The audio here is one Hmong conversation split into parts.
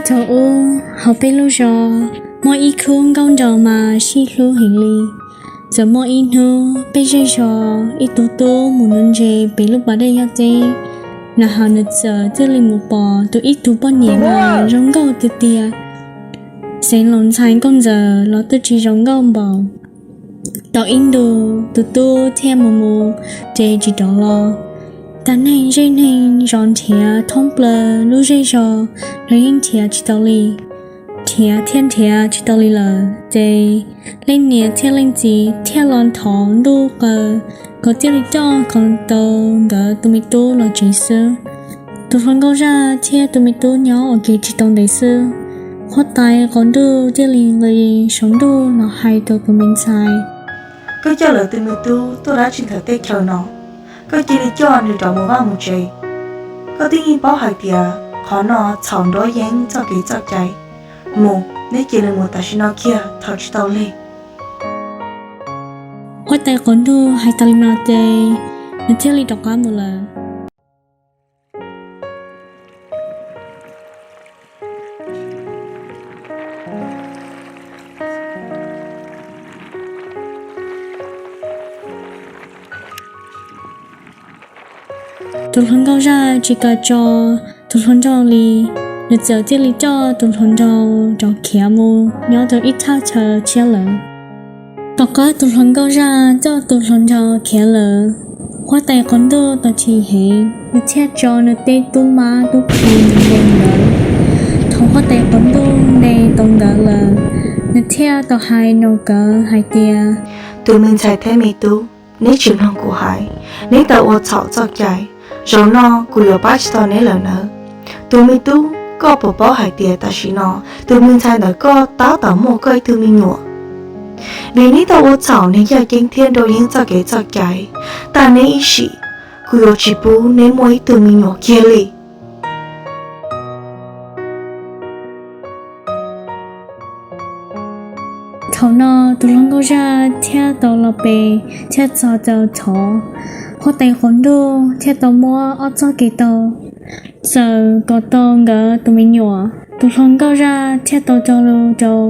Thaum ub hauv peb lub zos muaj ib khub nkauj nraug mas sib hlub heev li. Txawm muaj ib hnub peb zej zos ib tug tub mus nuv ntses pem lub pas dej yaj ceeb, nag hmo nws txawm thiaj li mus pom tus ib tug poj niam mas zoo nkauj tiag tiag. Xeev Laus ntxhais nkauj ntxawm los twb tsis zoo nkauj npaum. Tau ib ntus tus tub thiaj mus mus ces tsis rov los. Tag neeg zej neeg zos nrhiav thoob plaws lub zej zos los yeej nrhiav tsis tau li. Nrhiav thiab nrhiav tsis tau li lawm ces leej niam thiab leej txiv thiaj los thov ntuj qw kom thiaj li coj kom tau nkawd tus me tub los tsev xwb. Tus hluas nkauj zaj thiab tus me tub nyob ua ke tsis tau ntev xwb, huab tais qaum ntuj thiaj li nqis saum ntuj los hais rau tus me ntxhais, koj coj lawv tus me tub tuaj dab tsi ntawm teb chaws no? Koj cia li coj nws rov mus vaj mus tsev. Koj twb yeej paub hais tias qhov no txhaum nruab yeeb txoj kev txoj cai. Mus, neb cia li mus tam sim no kiag thaum tsis tau lig. Huab tais qaum ntuj hais tas li no ces nws thiaj li rov qab mus lawm. Tus hluas nkauj zaj tsis kam tso tus hluas nraug li, nws txawm thiaj li coj tus hluas nraug rov khiav mus nyob rau ib thaj chaw tshiab lawm. Tom qab tus hluas nkauj zaj coj tus hluas nraug khiav lawm, huab tais qaum ntuj tau chim heev, nws thiaj tso nws tej tub mab tub qhe ntes nkawd. Thaum huab tais qaum ntuj ntes tau nkawd lawm, nws thiaj tau hais rau nkawd hais tias, tus me ntxhais thiab me tub, neb tsis mloog kuv hais, neb tau ua txhaum txoj cai. Zaum no kuv yuav pab tsis tau neb lawm nawb. Tus me tub, koj puas paub hais tias tam sim no tus me ntxhais ntawm koj tab tom muaj koj ib tug me nyuam? Vim neb tau ua txhaum neeg yaj ceeb thiab nruab yeeb txoj kev txoj cai, tag neb ib sim, kuv yuav tsis pub neb muaj ib tug me nyuam kiag li. Thaum no tus hluas nkauj zaj thiaj tau los pem thiaj txog rau tod. Huab tais qaum ntuj thiaj tau muab ob txoj kev tau txawm kom tau nkawd tus me nyuam. Tus hluas nkauj zaj thiaj tau cog lus rau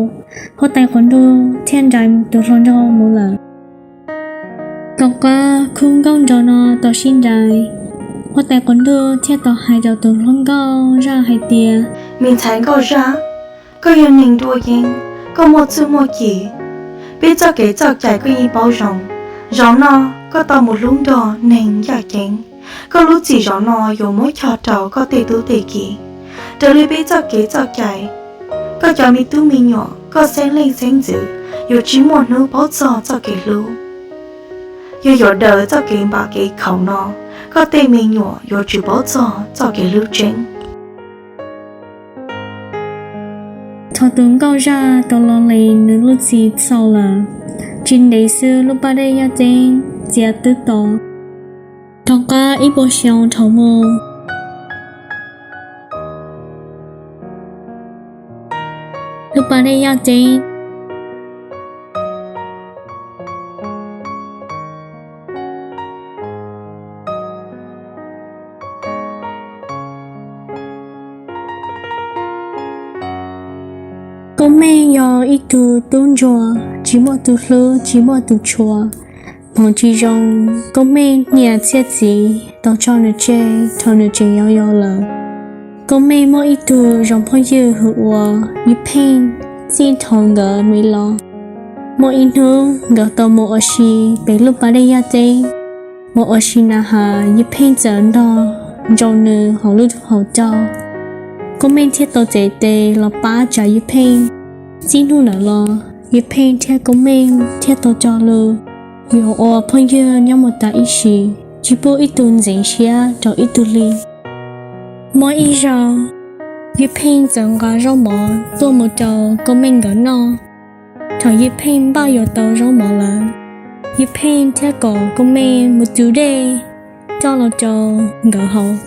huab tais qaum ntuj thiaj nrhiav tus hluas nraug mus lawm. Tom qab khub nkauj nraug no tau sib nrhiav, huab tais qaum ntuj thiaj tau hais rau tus hluas nkauj zaj hais tias, me ntxhais nkauj zaj, koj yog neeg nruab yeeb, koj muaj txuj muaj ci, peb txoj kev txoj cai koj yeej paub zoo. Zaum no koj tau mus hlub nrog neeg yaj ceeb, koj lub txim zaum no yuav muab cog rau koj tej tub tej ki. Raws li peb txoj kev txoj cai, koj cov me tub me nyuam, koj xeeb leej xeeb ntxwv yuav tsis muaj hnub paub txog txoj kev hlub. Yog yuav daws txoj kev npam kev khaum no, koj tej me nyuam yuav tsis paub txog txoj kev hlub tseeb. Thaum tus nkauj zaj tau los li nws lub txim txhaum lawm, tsis ntev xwb lub pas dej yaj ceeb txiav twb to. Tom qab ib puas xyoo dhau mus, lub pas dej yaj ceeb Koob Meej yog ib tug tub ntsuag tsis muaj tus hlub tsis muaj tus tshua. Hmoov tsis zoo, Koob Meej niam thiab txiv tau tso nws tseg thaum nws tseem yau yau lawm. Koob Meej muaj ib tug zoo phooj ywg hu ua Yij Pheej, txij thaum nkawd me los. Muaj ib hnub nkawd tau mus ua si pem lub pas dej yaj ceeb. Mus ua si na has Yij Pheej txawm nrog ntsoo nws hauv lub hauv caug. Koob Meej thiaj tau txais tes los pab tsa Yij Pheej. Txij hnub ntawd los Yij Pheej thiab Koob Meej thiaj tau cog lus yuav ua phooj ywg nyob mus tas ib sim, tsis pub ib tug ntxeev siab rau ib tug li. Muaj ib zaug, Yij Pheej txawm nqa zaub mov tuaj mus rau Koob Meej nkawd noj. Thaum Yij Pheej npaj yuav tau zaub mov lawm, Yij Pheej thiaj kom Koob Meej mus txug dej coj los rau nkawd haus.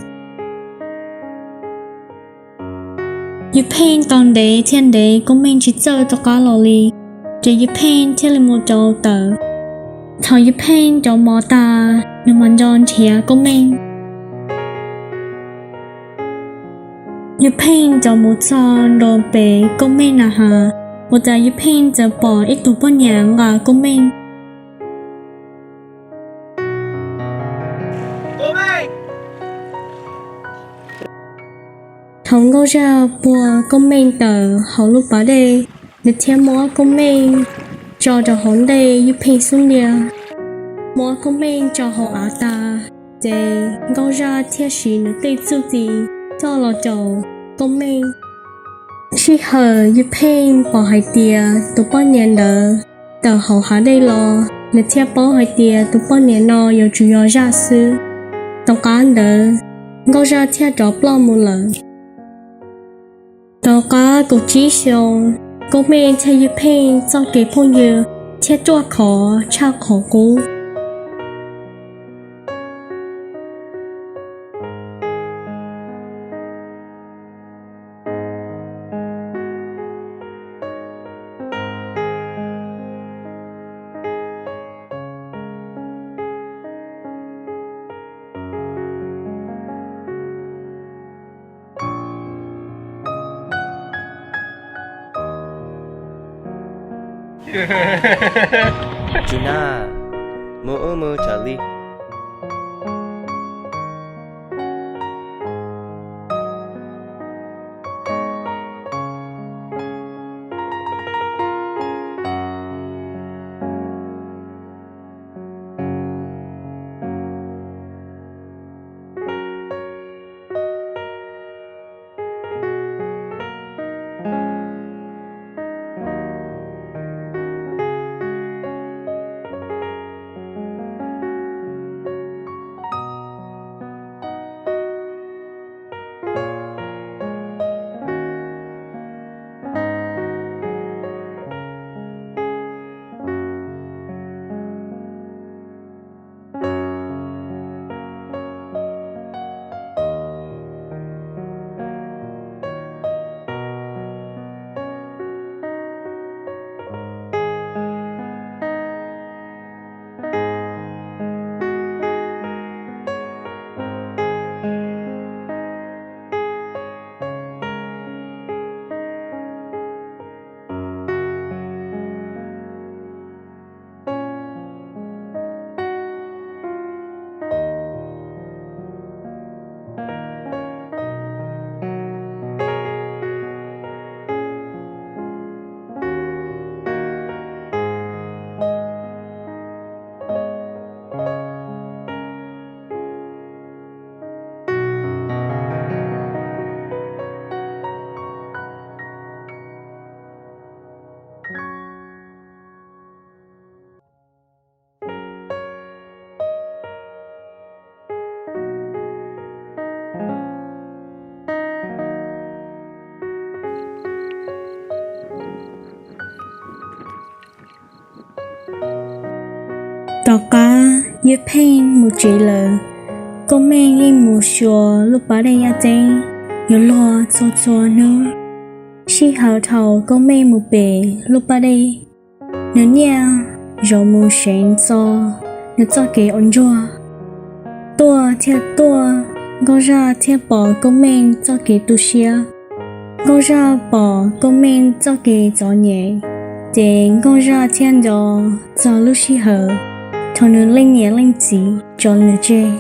Yij Pheej tos ntev thiab ntev Koob Meej tsis txawj rov qab los li, ces Yij Pheej thiaj li mus rau tawm. Thaum Yij Pheej rauv mov tas, nws mam nco nrhiav Koob Meej. Yawg Pheej rov mus txog nram pem Koob Meej na has, ua cas Yawg Pheej txawm pom ib tug poj niam nqa Koob Meej. Thaum Nkauj Zaj puag Koob Meej tawm hauv lub pas dej, nws thiaj muab Koob Meej tso rau hauv ntej Yawg Pheej xub ntiag. Muab Koob Meej tso hauv av tas, ces Nkauj Zaj thiaj siv nws tej txuj ci coj los caum Koob Meej. Sij hawm Yawg Pheej pom hais tias tus poj niam ntawd tawm hauv hav dej los, nws thiaj paub hais tias tus poj niam no yuav tsum yog Zaj xwb. Tom qab ntawd, Nkauj Zaj thiaj rov ploj mus lawm. Tom qab kaum tsib xyoo, Koob Meej thiab Yawg Pheej txoj kev phooj ywg thiaj ruaj khov tshaj qhov qub. Tsis na, mus wb mus tsam li. Tom qab Yawg Pheej mus tsev lawm, Koob Meej yeej mus xyuas lub pas dej yaj ceeb yuav luag txhua txhua hnub. Sij hawm thaum Koob Meej mus pem lub pas dej, nws niaj zaus mus seev txo nws txoj kev ua ntsuag. Tuaj thiaj tuaj, Nkauj Zaj thiaj pom Koob Meej txoj kev tu siab. Nkauj Zaj pom Koob Meej txoj kev txom nyem, ces Nkauj Zaj thiaj nco txog lub sij hawm thaum nws leej niam leej txiv tso nws tseg.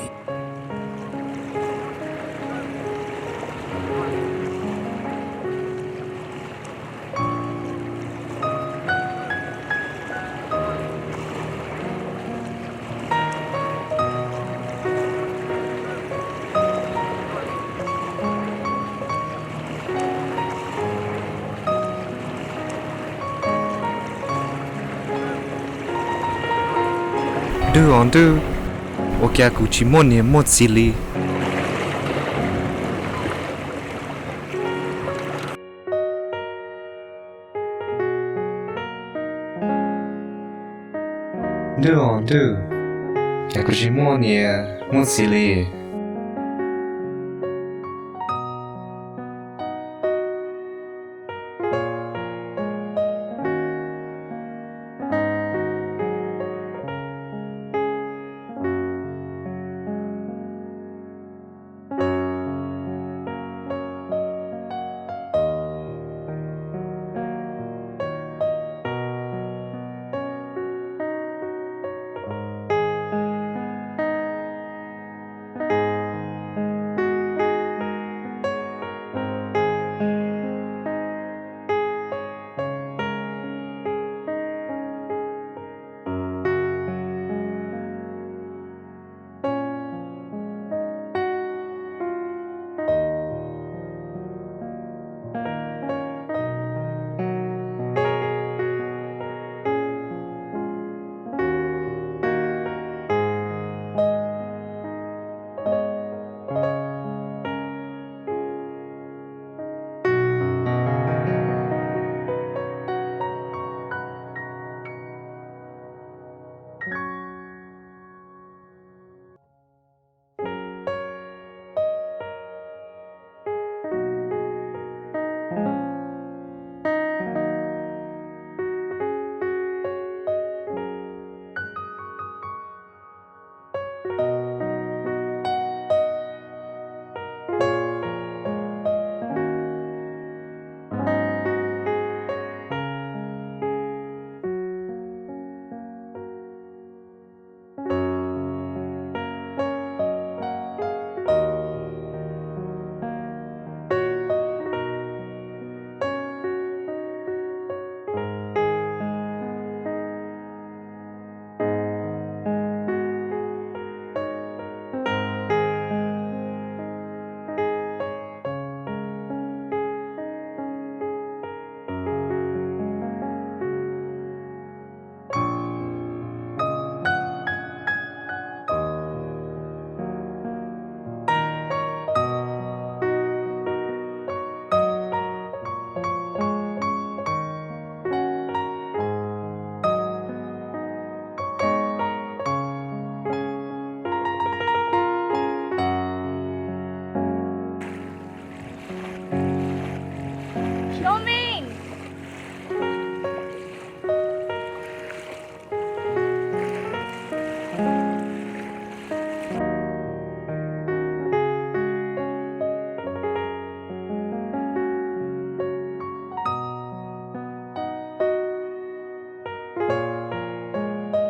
Ntuj os ntuj, ua cas kuv tsis muaj niam muaj txiv li? Ntuj os ntuj, cas kuv tsis muaj niam muaj txiv li?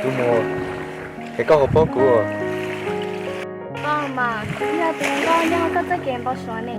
Kuv mus, es koj ho paub kuv? Koj mas kuv yog tus nkauj nyob hauv koj txoj kev npau suav ne.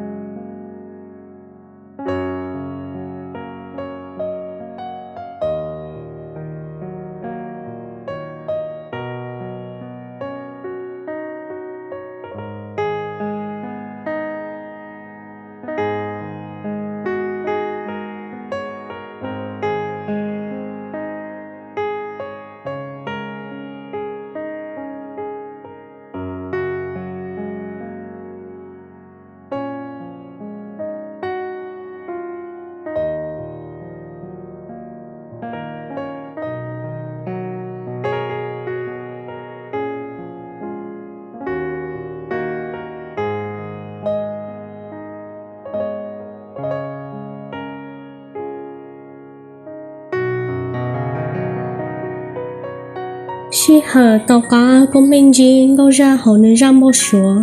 Sij hawm tom qab Koob Meej ntsib Nkauj Zaj hauv nws zaj npau suav,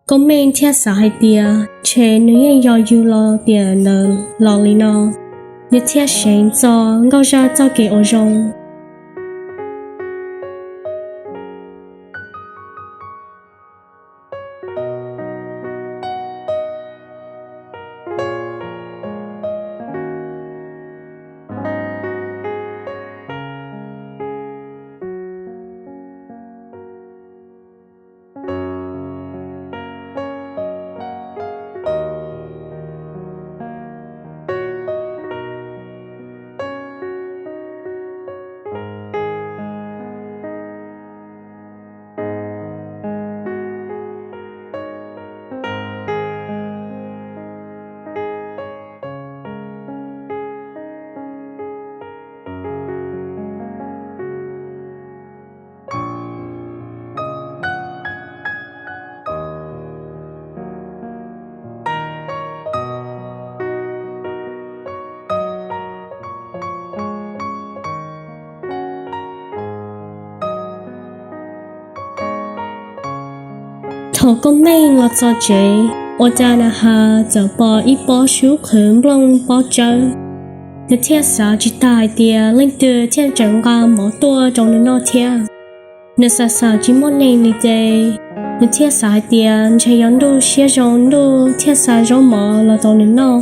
Koob Meej thiaj xav hais tias ntshe nws yeej yog yug los tiam ntawd los li no, nws thiaj seev txog Nkauj Zaj txoj kev ua zoo. Thaum Koob Meej los txog tsev, ua cas na has txawm pom ib pob sub qhwv nplooj pob tsawb. Nws thiaj xav tsis tag hais tias leej twg thiaj tseem nqa mov tuaj rau nws noj thiab. Nws xav xav tsis muaj neeg li ces, nws thiaj xav hais tias ntshe yog ntuj siab zoo ntuj thiaj xa zaub mov los rau nws noj.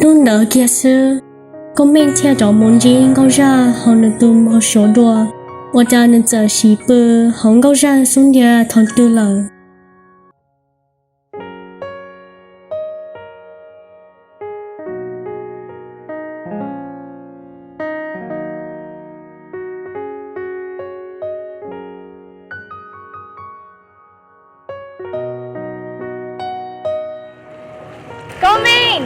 Hnub ntawd kiag xwb, Koob Meej thiaj rov mus ntsib Nkauj Zaj hauv nws tus npau suav dua, ua cas nws txawm sim pw hauv Nkauj Zaj xub ntiag thaum twg lawm. Koob Meej!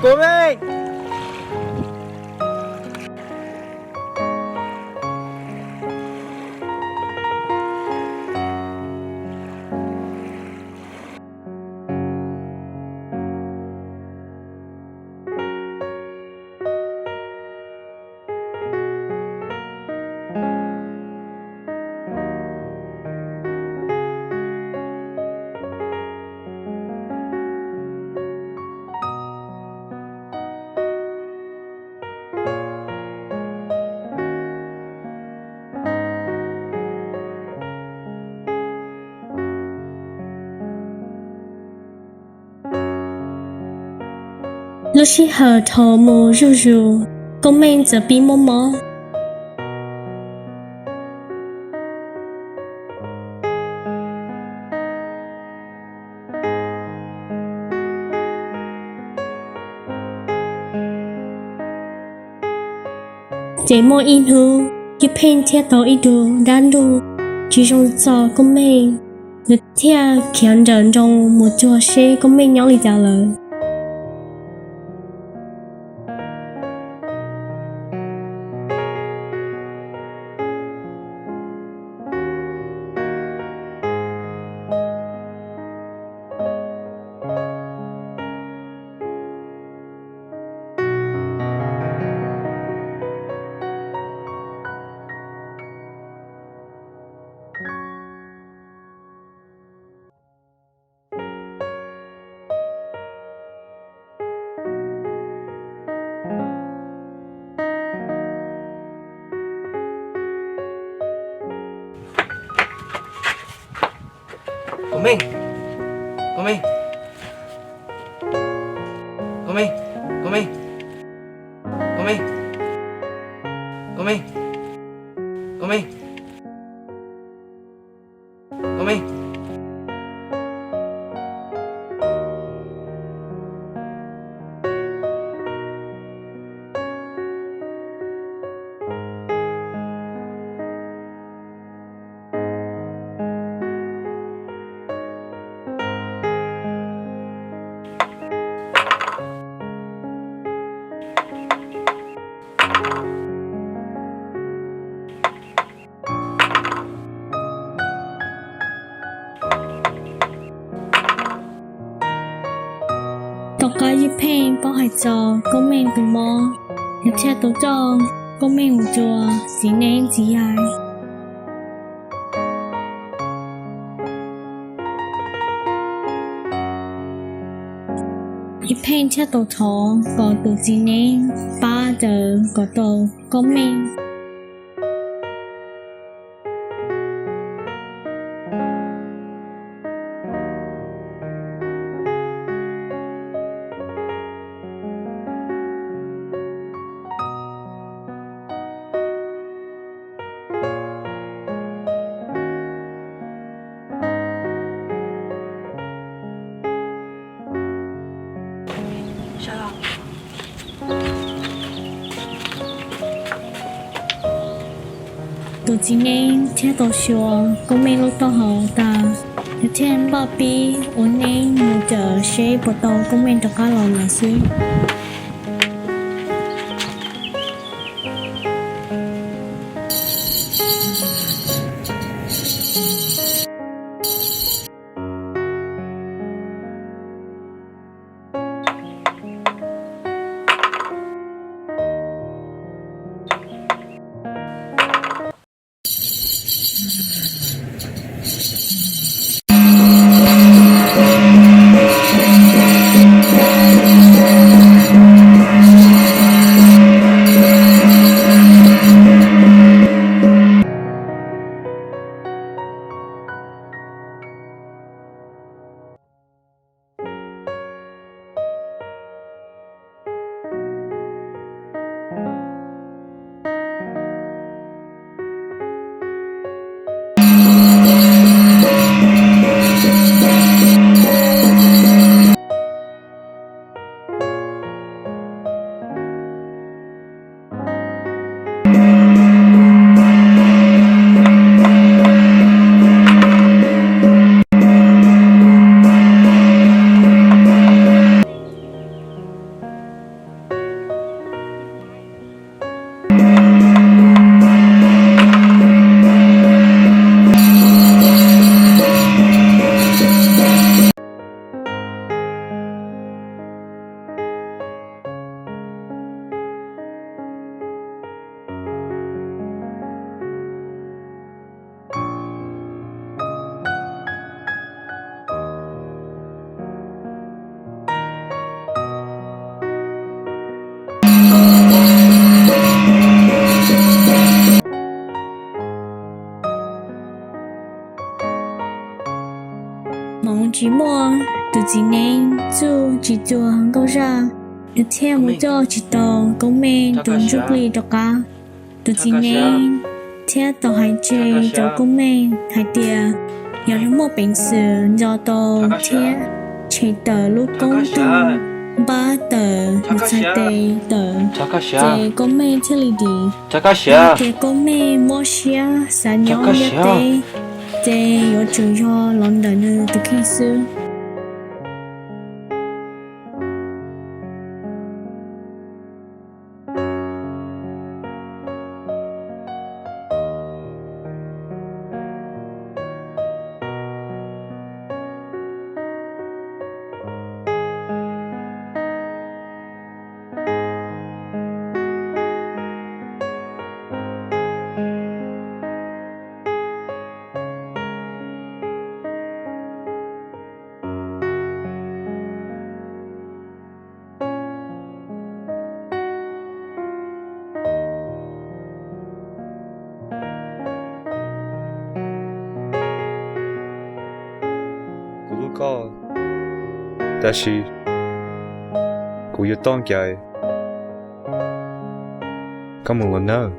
Koob Meej! Lub sij hawm dhau mus zuj zus, Koob Meej txawm pib muaj mob. Ces muaj ib hnub, Yij Pheej thiaj tau ib tug dab ntug tsis zoo txog Koob Meej, nws thiaj khiav nrawm nroos mus cuag seb Koob Meej nyob li cas lawm. Koob Meej, Koob Meej, Koob Meej, Koob Meej, Koob Meej, Koob Meej, Koob Meej, Koob Meej. Tom qab Yij Pheej paub hais txog Koob Meej tus mob, nws thiaj tau coj Koob Meej mus cuag txiv neeb txiv yaig. Yij Pheej thiaj tau thov kom tus txiv neeb pab raws kom tau Koob Meej. Tus txiv neeb thiaj tau xyuas Koob Meej lub taub hau tas, Nws thiaj npaj pib ua neeb mus cawm seb puas tau Koob Meej rov qab los lawm xwb. Hmoov tsis muaj, tus txiv neeb txuj tsis txuag Nkauj Zaj, nws thiaj mus coj tsis tau Koob Meej tus ntsuj plig rov qab. Tus txiv neeb thiaj tau hais tseg rau Koob Meej hais tias yog nws muaj peev xwm nco tau thiab tshem tawm lub koob tug npab tawm nws txhais tes tawm, ces Koob Meej thiaj li dim. Yog tias Koob Meej muab siab xav nyob ntiaj teb, ces yuav tsum yog los ntawm nws tus kheej xwb. Kuv hlub koj, tab sis kuv yuav tooj cai koj mus los nawb.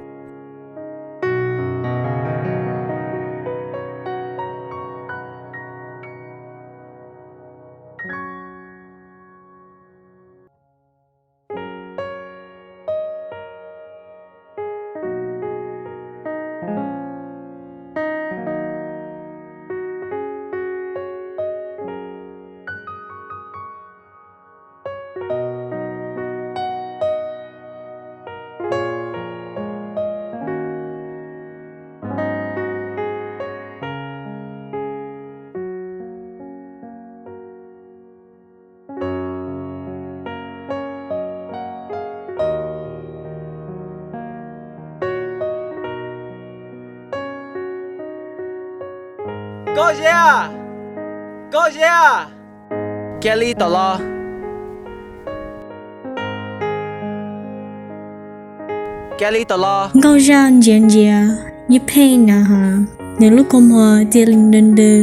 Nkauj Zaj! Nkauj Zaj! Cia li tom los! Cia li tom los! Nkauj Zaj ntsia ntsia Ywg Pheej na has, nws lub kua muag cia li ntws ntws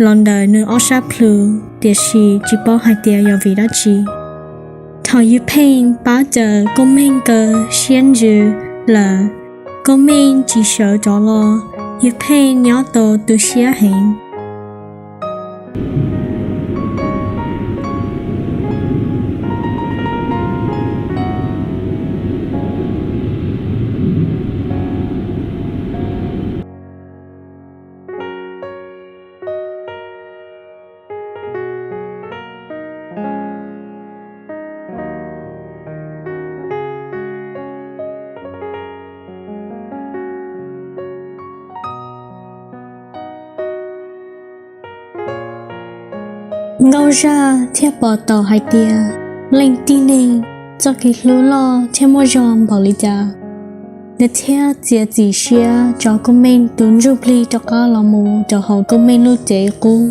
los ntawm nws ob sab plhu, tiam sis tsis paub hais tias yog vim dab tsi. Thaum Ywg Pheej pab txawm Koob Meej kaw siab ntsws lawm, Koob Meej tsis sawv rov los, Ywg Pheej nyob tau tu siab heev. Nkauj Zaj thiaj pom tau hais tias leej tib neeg txoj kev hlub loj thiab muaj zog npaum li cas, nws thiaj txiav txim siab tso Nkauj Meej tus ntsuj plig rov qab los mus rau hauv Nkauj Meej lub cev qub.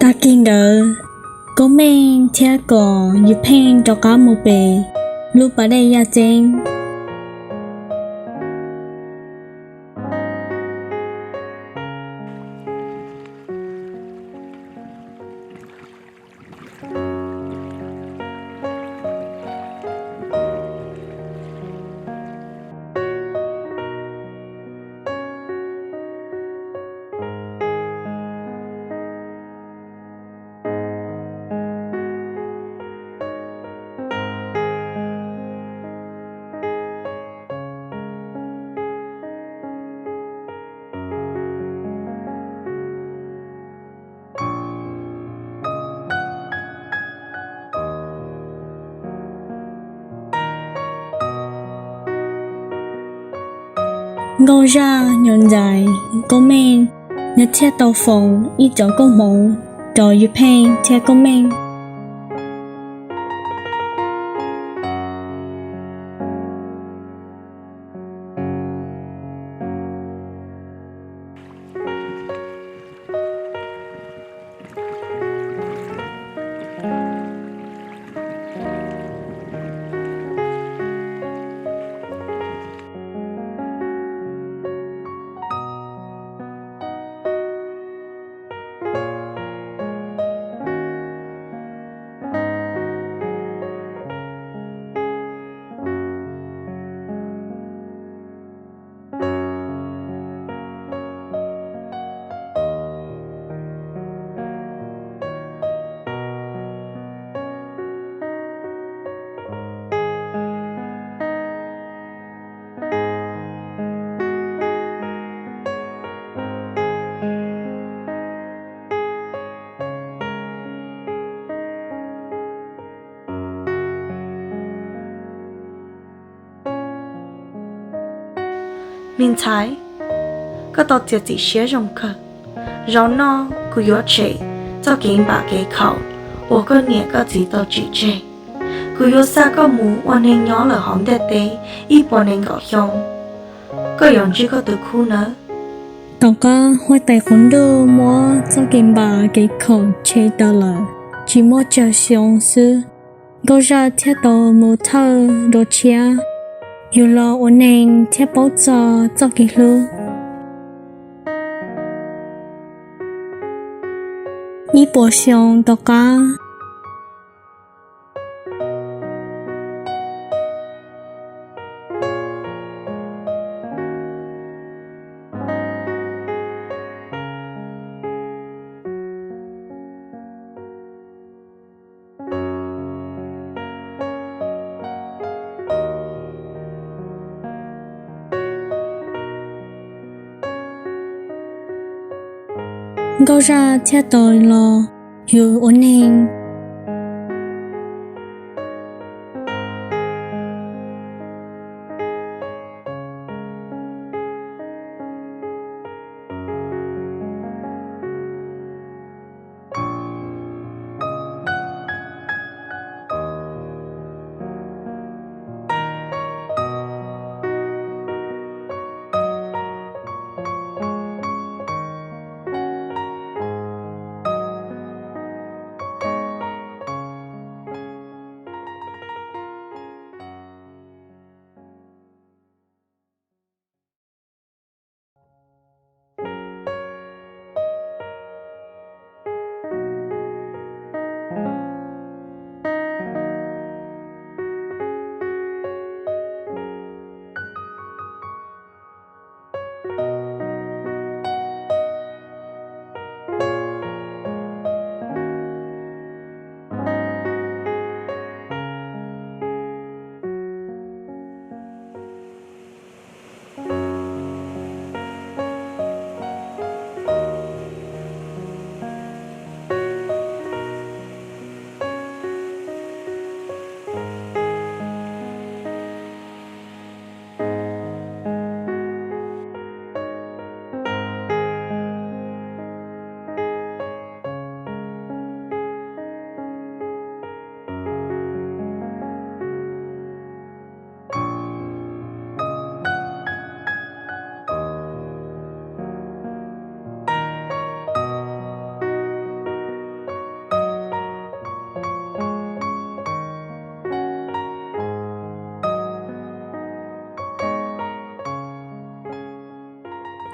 Tag kis ntawd, Nkauj Meej thiab kom Yus Pheej rov qab mus pem lub pas dej Yaj Ceeb. Nkauj Zaj nyuam ntxais Nkauj Meej, nws thiaj tau foom ib cov koob hmoov rau Yus Pheej thiab Nkauj Meej. Me ntxhais, koj tau txiav txim siab zoo kawg. Zaum no kuv yuav tshem txoj kev npam kev khaum uas koj niam koj txiv tau tsim tseg. Kuv yuav xa koj mus ua neeg nyob lawm hauv ntiaj teb ib puas nees nkaum xyoo. Koj yuav ntsib koj tus khub nawb. Tom qab huab tais qub ntuj muab txoj kev npam kev khaum tshem tawm lawm, tsis muaj tsawg xyoo xwb, Nkauj Zaj thiaj tau mus thawj dua tshiab. Yus los ua neeg thiaj paub txog txoj kev hlub. Ib puas xyoo tom qab, Nkauj Zaj thiaj tau los yug ua neeg.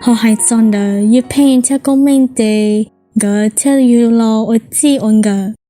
Hos hais txog ntawm Yaj Pheej thiab Koob Meej ces nkawd thiaj yug los ua txij ua nkawm.